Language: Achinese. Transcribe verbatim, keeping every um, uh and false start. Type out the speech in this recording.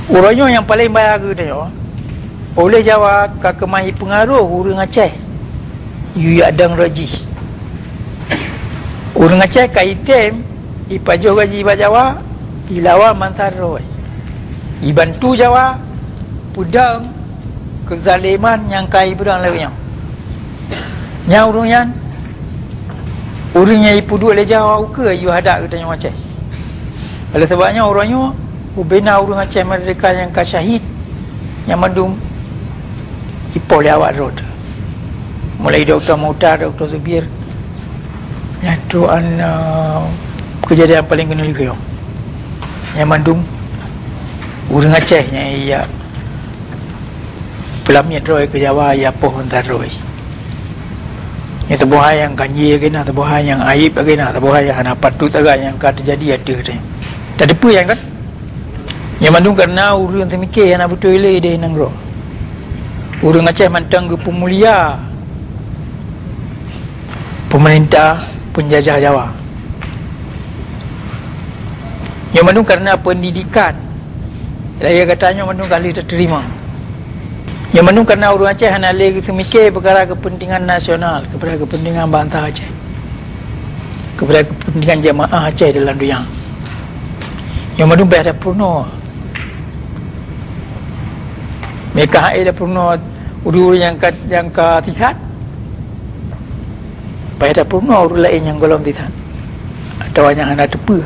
Uroe nyoe nyang paleng bahya keu tanyoe, óh lheueh Jawa ka keumah ipeungaroh ureuëng Aceh, yue jak dong droe jih. Ureuëng Aceh ka item ipajoh gaji bak Jawa, ilawan bansa droe, ibantu Jawa peudong keuzaleman nyang ka ibrang lé ureuëng nyan. Nyang ureuëng nyan, ureuëng nyang ipeuduek lé Jawa ukeue yue hadak geutanyoe Aceh. Oleh sabab nyan, uroe nyoe ubena ureuëng Aceh meurdeka nyang ka syahid, nyang mandum ipoh lé awak droe teuh. Mulai Dokto Mukhtar, Dokto Zubir, nyang trok an, eh, keujadian paleng keuneuk lheueh nyoe. Nyang mandum ureuëng Aceh nyang ijak peulamiet droe keu Jawa, ya poh bansa droe. Nyoe saboh hai nyang ganjé lagée na, saboh hai nyang aib lagée na, saboh hai nyang hana patut agak nyang ka teujadi ateueh teuh. Tateupeue nyang kan? Nyoe mandum kareuna ureuëng teumike hana beutôi lé ideh nanggroe. Ureuëng Aceh mantong geupeumulia peumeurintah peunjajah Jawa. Nyoe mandum kareuna peundidikan. Lagée gata nyoe mandum ka lheueh tateurimong. Nyoe mandum kareuna ureuëng Aceh hana lé geuseumike peukara keupeuntengan nasional, kepada keupeuntengan bansa Aceh, kepada keupeuntengan jeumaáh Aceh dalam donya. Nyoe mandum payah tapeurunoe. Meukah hai tapeurunoe ureuëng nyang ka, nyang ka sisat, payah tapeurunoe ureuëng laén nyang gohlom sisat atawa nyang hana teupeue.